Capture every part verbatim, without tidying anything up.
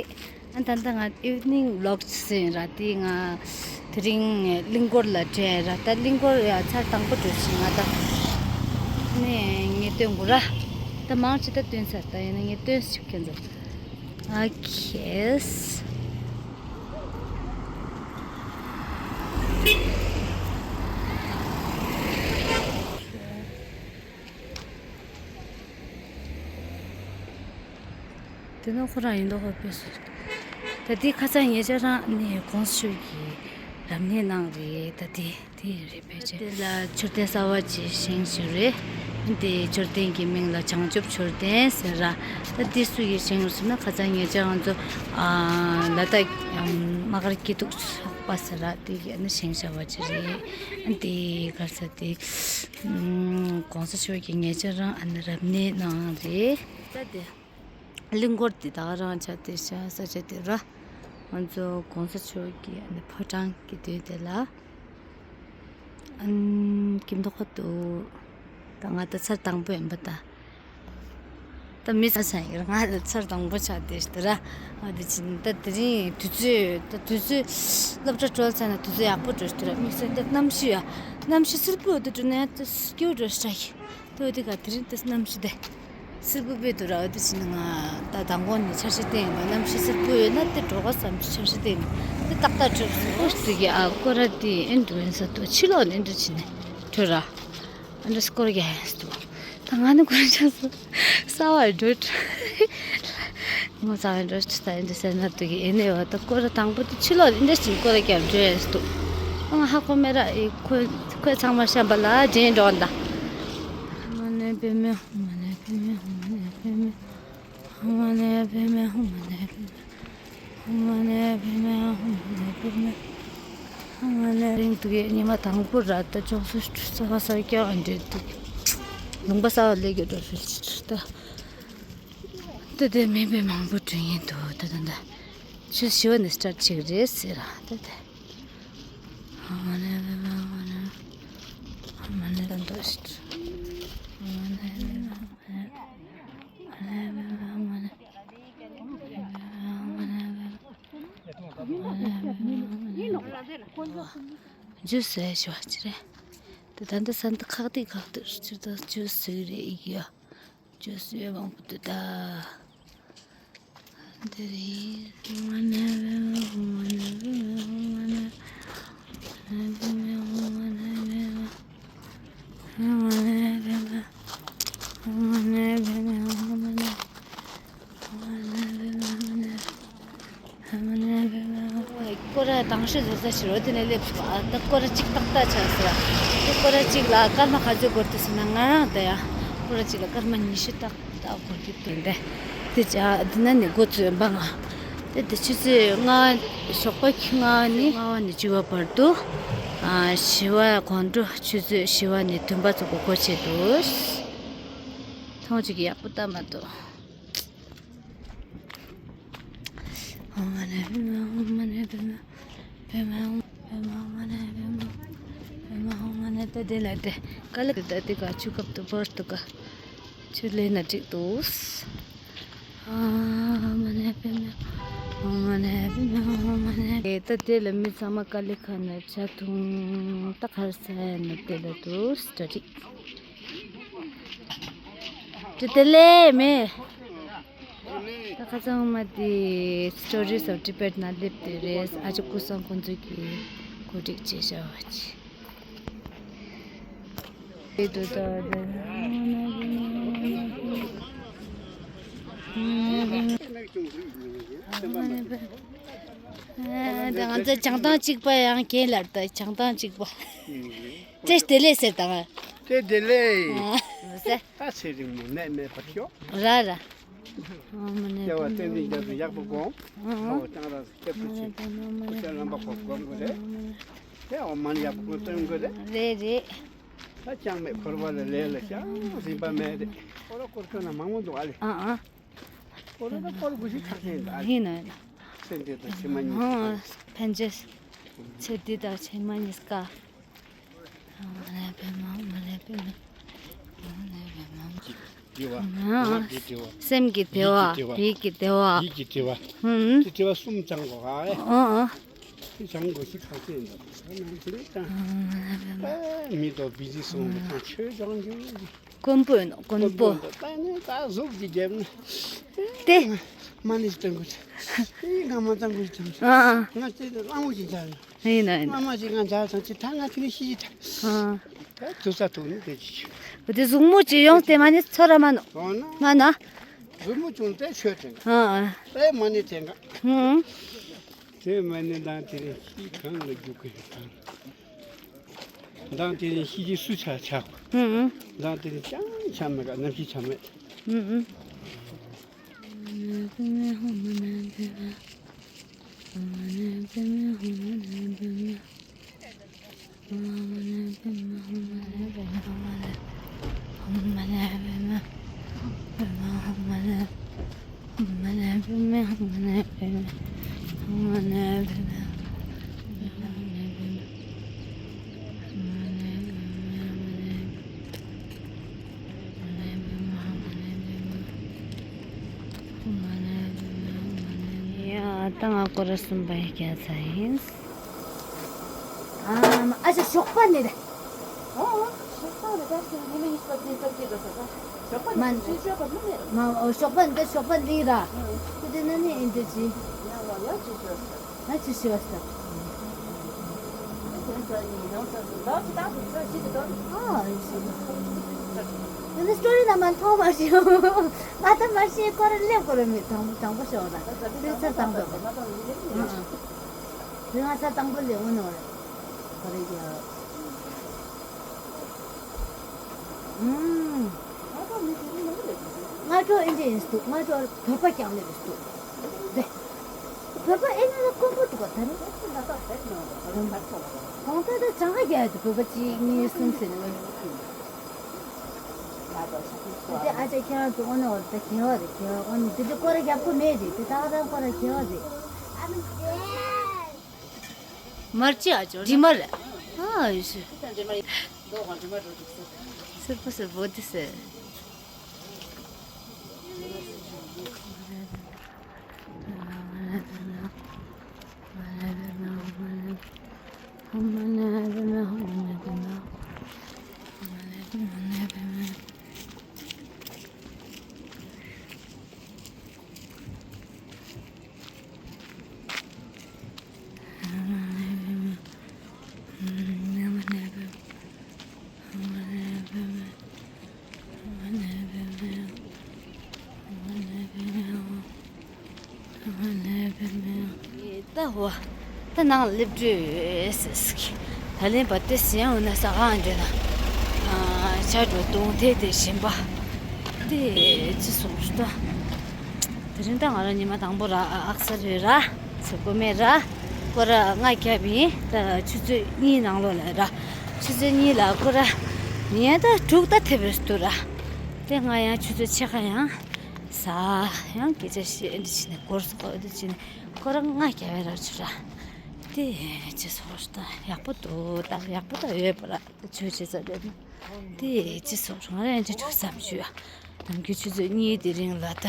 ཨ་ད་ལྟ་ང་evening vlog ཟེར་ར། དེ་ང་དེ་རིང་གླིང་སྐོར་ལ་འགྲོ་ཡ་ར། ད་གླིང་སྐོར་ཡ་ཚར་དང་པོ་འགྲོ་བཞིན་ང་ད་ནས་ངས་སྟོན་དགོས་ར། ད་མང་ཆེ་ད་སྟོན་ཚར། ད་ཡིན་ན་ངས་སྟོན་ཞིག་ཁྱེད་ཚོ། ཨ་ཁེས། དེ་ནི་ཁོ་རང་ཡིན་མདོག་ཁ་པོ་སོང་། ད་འདི་ཁ་སང་ངེད་ཅག་རང་ནས་གོང་ས་མཆོག་གི་རབ་གནས་གནང་རེད། ད་འདི་འདི་རེད་པས་ཅེ། དེ་ལ་མཆོད་རྟེན་གསར་པ་ཅིག་བཞེངས་བཞིན་རེད། འདི་མཆོད་རྟེན་གྱི་མིང་ལ་བྱང་ཆུབ་མཆོད་རྟེན་ཟེར་ར། ད་འདི་སུ་ཡིས་བཞེངས་ཟེར་ན་ཁ་སང་ངེད་ཅག་ང་ཚོ་ལ་དྭགས་རྨ་དཀར་སྐྱིད་སྡུག་ཚོགས་པ་ཟེར་ར། དེ་གིས་ནི་བཞེངས་བཞག་པ་ཅིག་རེད། འདི་ག་ས་དེ་གོང་ས་མཆོག་གིས་ངེད་ཅག་རང་ཨ་ནི་རབ་གནས་གནང་རེད། ད་དེ། གླིང་སྐོར་འདི་དག་རང་ཆ་དེ་ཤ་ས་ཆ་དེ་ར། ང་ཚོ་གོང་ས་མཆོག་གི་ཨ་ནི་ཕོ་བྲང་གི་མདུན་དེ་ལ། ཨན་ཀིམ་ཐོག་ཏུ། ད་ང་ད་ཚར་དང་པོ་ཡིན་པ་ད། ད་མི་ས་ས་ཡིན་ང་ད་ཚར་དང་པོ་ཆགས་དེ་ཤ་དེ་ར། ཨ་དེ་ཕྱིན་ད་དེ་རིང་དུས་ཚོད་ད་དུས་ཚོད་སློབ་གྲྭ་གྲོལ་ཚར་ན་དུས་ཚོད་ཡག་པོ་འགྲོ་ཤ་དེ་ར། དམིགས་བསལ་ད་གནམ་གཤིས་ཡ། གནམ་གཤིས་སིལ་པོ་དུ་འགྲོ་ནས་ད་སྐྱིད་པོ་འགྲོ་ཤ་ཡི། ཏོ་དེ་ག་དེ་རིང་ཏེ་གནམ་གཤིས་དེ་སིལ་བུ་བེ་དུ་ར། འོ་དེ་ཕྱིན་ང་ད་མདང་དགོང་ནས་འཆར་གཞི་བཏིང་ཡོད། གནམ་གཤིས་སིལ་བུ་ཡོད་ན་ཏེ་འགྲོ་ག་བསམ་འཆར་གཞི་བཏིང་ཡོད། ཏེ་ཏག་ཏག་འགྲོ་སོང་། ཨོ་དེ་གི་ཨ་སྐོར་ར་དེ་ཨེ་འགྲོ་ཡིན་ས་ཏོ་ཕྱི་ལོགས་ནས་འགྲོ་ཕྱིན་ནས་འགྲོ་ར། ཨ་འདྲ་སྐོར་རྒྱག་ཡིན་ས་ཏོ། ད་ང་ནི་སྐོར་ཆགས་སོང་། གསར་པ་འགྲོ། ངོ་ཚ་བའི་འགྲོ་ཆུ་ཚ་ཡིན་འདྲ་ཟེར་ན་དུ་གི་ཨེ་ནས་བ་ད་སྐོར་ར་དང་པོ་དེ་ཕྱི་ལོགས་ཨེ་འདྲ་ཞིག་སྐོར་ར་རྒྱབ་འགྲོ་ཡས་འདུག་ཨང་ཧ་གོ་མེད་ར། ཨེ་ཁོས་ཁོས་ཚང་མ་བཤམས་པ་ལ་འདྲེན་འགྲོ་འདའ། ཧ་མ་ནེ་པེ་མེ་ཧ་མ་ནེ་པེ་མེ་ཧ་མ་ནེ་པེ་མེ་ཧ་མ་ནེ་པེ་མེ་ཧ་མ་ནེ་པེ་མེ་ཧ་མ་ནེ་པེ་མེ་ཧ་མ་ནེ་པེ་མེ་ཧ་མ་ནེ། རིང་དུ་གི་ཉི་མ་དང་པོ་ར་ད་ཅོག་སུ་ས་ས་ཀྱང་འདྲེ་འདུག་ལུང་པ་གསར་པ་སླེབས་ཀྱི་འགྲོ་ཕྱིར་ཕྱིར་ད། ད་དེ་མིན་པའི་མང་པོ་བྲིས་ཡིན་འདུག་ད་ད་ད། ཆུ་ཞི་བ་ནས་སི་ཊར་ཊི་བྱེད་ཀྱི་རེད་ཟེར་ར་ད་ད། ཨ་མ་ནེ་ཨ་མ་ནེ་ཨ་མ་ནེ་ད་འདོད་ཤི། ཨ་མ་ནེ་ཨ་མ་ནེ་ཨ་མ་ནེ་ཨ་མ་ནེ། ཇུས་ཟོས་ཞོ་ཅི་རེད། ད་ད་ད་ས་འདི་ཁག་ཏིག་ཁག་ཏིག་ཅི་ད་ཇུས་ཟོས་རེད་ཡིག་ཡ། ཇུས་ཟོས་མང་པོ་འདུག་ད། འདི་རེད། སྐོར་ར་དང་ཤོས་བཟོ་ས་ཕྱིར་རོ་དེ་ནས་སླེབས་སོང་། ཨ་ད་སྐོར་ར་གཅིག་ཏག་ཏག་ཆགས་སོང་། དེ་སྐོར་ར་གཅིག་ལ་སྐར་མ་ག་ཚོད་འགོར་ཏེ་ཟེར་ན་ང་རང་ད་ཡ་སྐོར་ར་གཅིག་ལ་སྐར་མ་ཉི་ཤུ་ཏག་ཏག་འགོར་གྱི་འདུག་འདི་ཅག་འདི་ན་ནི་འགོ་ཚུགས་པ་ང་དེ་དེ་ཆུ་ཚོད་ལྔ་ཞོགས་པ་ཁྱི་ལྔ་ནི་ལྔ་བ་ནས་བཅུ་བ་བར་དུ་ཨ་བཞི་བ་དགོང་དྲོ་ཆུ་ཚོད་བཞི་བ་ནས་བདུན་པ་ཚོ་གོ་སྐོར་བྱེད་འདུག་མཐོང་ཆོས་ཀྱི་ཡག་པོ་ལྟ་མ་འདུག་ཨོཾ་མ་ཎི་པདྨེ་ཧཱུྃ། ཨོཾ་མ་ཎི་པདྨེ་ཧཱུྃ། པདྨེ་ཧཱུྃ་མ་ཎི་པདྨེ་ཧཱུྃ། པདྨེ་ཧཱུྃ་མ་ཎི། ད་དེ་ལ་དེ་ཀ་ལ་ད་དེ་ག་ཆུ་ཁབ་ཏུ་བོར་ཏུ་ག་ཆུ་ལེན་ན་འགྲིག་འདུག་ཨོཾ་མ་ཎི་པདྨེ་ཧཱུྃ། ཨོཾ་མ་ཎི་པདྨེ་ཧཱུྃ། ཨོཾ་མ་ཎི། ད་དེ་ལ་མི་ཚང་མ་ཀ་ལི་ཁ་ན་ཇ་འཐུང་ད་གར་ས་ཡ་ན་དེ་ལ་འདུག་ད་འགྲིག་དེ་དེ་ལས་མེད། ད་ཁ་སང་མ་དེ་Stories of Tibet ན་སླེབས་དེ་རེད། ཨ་ཅག་ཀུན་བཟང་ཁོང་ཚོ་གིས་གོ་སྒྲིག་བྱས་བཞག་པ་ཅིག་དེ་དུ་ད་དེ་ད་ང་ཚོ་བྱང་ཐང་གཅིག་པ་ཡང་གྱེན་ལ་ད་བྱང་ཐང་གཅིག་པ། ཏྲེ་དེ་ལས་ཟེར་དང་། ཏྲེ་དེ་ལས། ཨ་ཟེར། ད་ཚེ་རིང་མོ་ནད་མེད་པར་ཤོག་ར་ར། ཨོཾ་མ་ཎི་སྐྱེ་བ་བརྟན་ལྡན་རྒྱ་མཚོ་ཡག་པོ་དགོངས། ཨོཾ། ཁ་བ་ལྕང་ར་སྐྱབས་སུ་མཆི། སྐུ་ཚེ་རིང་པོ་དགོངས་དགོས་རེད། དེ་འོ་མ་ནི་ཡག་པོ་སྟོན་དགོས་རེད། རེད་རེད། ད་ཅང་མེད་འཁོར་བ་ལ་ལས་ལ་ཅང་རིན་པ་མེད་རེད། སྐོར་ར་སྐོར་ཁྱོད་ན་མང་པོ་འདུག་ཨ་ལེ། ཨ་ཨ། སྐོར་ར་ད་སྐོར་དགོས་ཤིག་ཁག་ཅན་ད་ཨ་ལེ། ཡིན་ན་ཡིན་ན། ཚེ་འདི་དང་ཕྱི་མ་གཉིས་ཀ། ཨ་ཕན་ཆད། ཚེ་འདི་དང་ཕྱི་མ་གཉིས་ཀ། ཨོཾ་མ་ཎི་པདྨེ་ཧཱུྃ། ཨོཾ་མ་ཎི་པདྨེ་ཧཱུྃ། ཨོཾ་མ་ཎི་པདྨེ་ཧཱུྃ། བདེ་བ། ཨ། ང་བདེ་བདེ་བ། སེམས་ཀྱི་བདེ་བ། ཡིད་ཀྱི་བདེ་བ། ཡིད་ཀྱི་བདེ་བ། ཡིད་ཀྱི་བདེ་བ། ཧུམ། དེ་བདེ་བ་གསུམ་སྦྱང་དགོས་ཨ། ཨ་ཨ། དེ་སྦྱང་དགོས་ཤིག་ཁ་ཤས་འདུག་ཨ་ནང་དེ་ལས་ཀྱང་། ཨ་མི་དོ་བི་ཇི་སོང་བའི་ཀྱང་ཆོས་སྦྱང་རྒྱུ། དཀོན་པོ་ཡིན་ནོ་དཀོན་པོ། དཀོན་པོ་འདི་ལྟ་ནས་ད་གཟུགས་ཀྱི་རྒྱབ་ན། དེ། མ་ཎི་སྟོན་དགོས། ཨེ་ང་མ་བཏང་དགོས་ཀྱང་། ཨ་ཨ། ང་དེ་ལ་སླ་མོ་ཞིག་བྱ། ཡིན་ན་ཡིན། སྔ་མ་ཞིག་ང་འཇག་ཙང་ཅི་ད་ང་དེ་ནས་ཤི་ཅི་ད། ཨ། ད་དུ་ས་ཐུག་ནི་དེ་ཅི་ཆུ། འོ་དེ་གཟུགས་མོ་ཅི་ཡོང་དེ་མ་ནི་ཚོ་ར་མ་ནོ། འོ་ན། མ་ན། གཟུགས་མོ་ཅུང་ཏེ་ཆོས་དྲན། ཨ་ཨ། དེ་མ་ནི་དྲན་ག། ཧུམ། དེ་མ་ནི་དང་དེ་ནི་ཤི་གང་ལ་རྒྱུག་གི་ཡོད་དང་། དང་དེ་ནི་ཤི་ཅི་སུ་ཆ་ཆ། ཧུམ། དང་དེ་ནི་ཅང་ཆ་མེད་ག་ནམ་ཤི་ཆ་མེད། ཧུམ། ཡ་ད་ང་སྐོར་ར་གསུམ་པ་ཡི་རྒྱལ་ཚ་ཡིན། ཨ་མ་ཨ་ཅག་ཞོགས་པ་ནས་རེད། ཨོ་ཞོགས་པ་ནས་ད་ཞིག་ཉི་མ་ཉི་ཤུ་རྩ་བདུན་རྩ་གཅིག་རེད་ཟེར་ད། ཞོགས་པ་ནས་ཞིག་ཤོད་པ་མི་མེད། མ་ཨོ་ཞོགས་པ་འདི་ཞོགས་པ་འདི་ར། ཨ་དེ་ན་ནི་ཨིན་དེ་ཅི། ཡང་ལ་ཡང་ཅི་ཤོད་ཟེར། ང་ཅི་ཤོད་ཟེར། དེ་ཚོ་ཡིན་ཡང་ཟེར་ཟེར་ད་ཅི་ད་དུ་ཚོད་ཅི་དུ་དོན། ཨ་ཨིན་ཤི། ཨ་ནི་སི་ཊོ་རི་ན་མ་མཐོང་མ་ཤེས། ང་ད་མ་ཤེས་ཁོ་ར་སླེབས་ཁོ་ར་མི་དང་དང་པོ་ཤོད་ད། དེ་ཚོ་དང་པོ། ཨ་ཨ། དེ་ང་ཚ་དང་པོ་ལས་འོ་ནོ་རེད། ཁོ་རེ་ཡ། ཨུམ། སྔ་དྲོ་ཨིན་ཇི་ཡིན་སྟུག་སྔ་དྲོ་བོད་པ་རྐྱང་ལེབ་སྟུག་དེ། བོད་པ་ཨེ་ནི་ལ་དཀོན་པོ་འདུག་ག་ད་ནི། གང་ལྟར་ད་གྲངས་ཀ་རྒྱག་ཡ་དེ་བོད་པ་གཅིག་གཉིས་གསུམ་ཟེར་ནས་འོ། དེ་ཨ་ཅག་ཁྱེད་རང་ཚོ་ཨོ་ནི་འོ་ད་གལ་བ་རེད་གལ་བ་ཨོ་ནི་དེ་འདྲ་སྐོར་ར་རྒྱབ་ཁོ་མེད་རེད་དེ་ད་ག་རང་སྐོར་ར་གལ་བ་རེད། མར་ཅི་ཨ་ཅོ་འདྲི་མ་རེད། ཨ་ཡོད་ཤི། སེར་པོ་སེར་པོ་དེ་སེ། ད་འོ། ད་ནང་སླེབས་འགྲོ་ཟེར་ཟིག་ད་ལན་པ་ཏེ་སི་ཡང་འོ་ན་ས་གང་འདྲེ་ན། ཨ་ཆ་འགྲོ་དུང་དེ་དེ་བཞིན་པ། དེ་ཅི་སོང་ཞུ་ད། དེ་རིང་ད་ང་རང་ཉི་མ་དང་པོ་ར་ཨ་ཨག་ས་རེད་ར། ཚེ་གོ་མེད་ར། སྐོར་ར་ལྔ་བརྒྱབ་ཡིན་ད་ཆུ་ཚོད་གཉིས་ནང་ལོགས་ལ་ར། ཆུ་ཚོད་གཉིས་ལ་སྐོར་ར། ཉིན་ད་དྲུག་ད་ཐེབས་རེད་འདུག་ར། དེ་ང་ཡང་ཆུ་ཚོད་ཕྱེད་ཀ་ཡང་ཟ། ཡང་སྐད་ཆ་བཤད་འདི་བྱས་ནས་སྐོར་སྐོར་འདི་བྱས་ནས་སྐོར་ར་ལྔ་བརྒྱབ་ཡ་ར་ཆུ་ར། དེ་ཅི་སོང་ད་ཡག་པོ་འདུག་ད་ཡག་པོ་ད་ཡོད་པ་ར་ད་ཆོས་བྱེད་ས་རེད། དེ་ཅི་སོང་ང་ར་འདི་འགྲོ་བསམ་ཞུ་ཡ། ནམ་རྒྱུན་ཆུ་ཚོད་གཉིས་དེ་རིང་ལ་ད།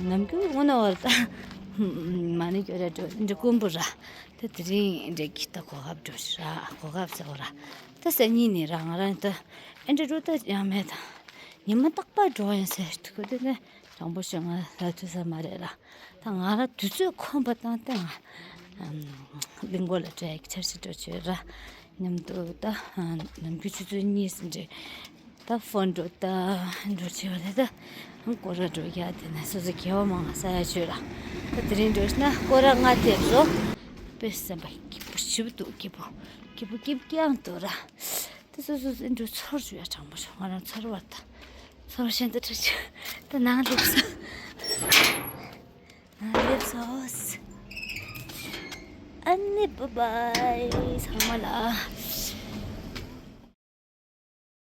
ནམ་རྒྱུན་དངོས་གནས་བར་ད། མ་ཎི་སྐྱོར་ར་འགྲོ་འདི་དཀོན་པོ་ར། ད་དེ་རིང་འདྲ་གི་ད་གོ་སྐབས་འགྲོ་ཞིག་ར་གོ་སྐབས་ཟེར་བ་ར། ད་སང་ཉིན་ནས་ར་ང་རང་ད་ཨེ་འདྲ་འགྲོ་ད་ཡང་མེད་ད། ཉི་མ་རྟག་པར་འགྲོ་ཡིན་ཟེར་དུས་གོ་དེ་ནས་དྲང་པོ་ཞུ་ང་ལ་དུས་ས་མ་རེད་ར། ད་ང་ར་དུས་ཚོད་ཁོམ་པ་བཏང་སྟེ་ང་གླིང་སྐོར་ལ་འགྲོ་ཡ་གི་འཆར་གཞི་འགྲོ་བྱོས་ར། མཉམ་དུ་ད་ནམ་རྒྱུན་ཆུ་ཚོད་གཉིས་ཟིན་འདྲ། ད་ཧྥོན་འགྲོ་ད་འགྲོ་བྱེད་པ་རེད་ད། སྐོར་ར་འགྲོ་རྒྱག་དེ་ན་སོ་སོ་སྐྱེ་བ་མང་ང་ས་ཡ་ཆོད་ར། ད་དེ་རིང་འགྲོ་ན་སྐོར་ར་ལྔ་ཐེབས་སོ། དཔེ་བསམ་པ་སྐྱིད་པོ་ཞིབ་འདུག་སྐྱིད་པོ། སྐྱིད་པོ་སྐྱིད་རྐྱང་འདུག་ར། ད་སོ་སོ་སོ་འགྲོ་ཚོར་བྱུང་ཡ་དྲང་པོ་བྱུང་ང་རང་ཚོར་བ་ད། ཚོར་བ་ཤིན་ཏུ་ཁྲོ་ཆུ། ད་ནང་སླེབས་སོ། ང་སླེབས་སོ། ཨ་ནི་བཱའི་བཱའི་ཚང་མ་ལ།